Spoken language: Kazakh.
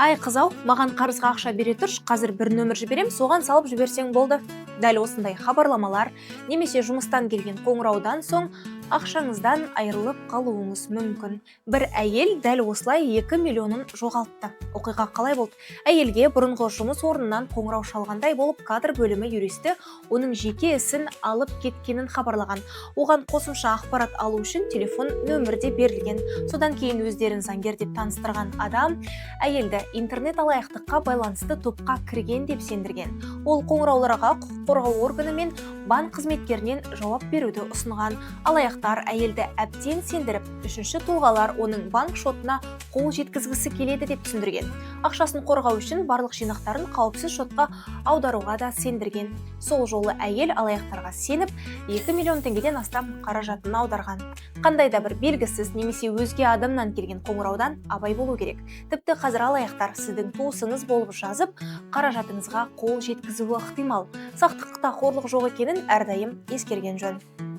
Ай, қыз ау, маған қарызға ақша бере тұршы, қазір бір нөмір жіберем, соған салып жіберсең болды. Дәл осындай хабарламалар немесе жұмыстан келген қоңыраудан соң ақшаңыздан айырылып қалуыңыз мүмкін. Бір әйел дәл осылай 2 миллионын жоғалтты. Оқиға қалай болды? Әйелге бұрынғы жұмыс орнынан қоңырау шалғандай болып, кадр бөлімі юристі оның жеке ісін алып кеткенін хабарлаған. Оған қосымша ақпарат алу үшін телефон нөмірі де берілген. Содан кейін өздерін заңгер деп таныстырған адам әйелді интернет алаяқтыққа байланысты топқа кірген деп сендірген. Ол қоңырауларға құқық қорғау органы мен банк қызметкерінен жауап беруді ұсынған. Алаяқтар әйелді әбден сендіріп, үшінші тұлғалар оның банк шотына қол жеткізгісі келеді деп түсіндірген. Ақшасын қорғау үшін барлық жинақтарын қауіпсіз шотқа аударуға да сендірген. Сол жолы әйел алаяқтарға сеніп, 2 миллион теңгеден астам қаражатын аударған. Қандай да бір белгісіз немесе өзге адамнан келген қоңыраудан абай болу керек. Тіпті қазір алаяқтар сіздің туысыңыз болып жазып, қаражатыңызға қол жеткізуі ықтимал. Сақтықта қорлық жоқ екенін әрдайым ескерген жөн.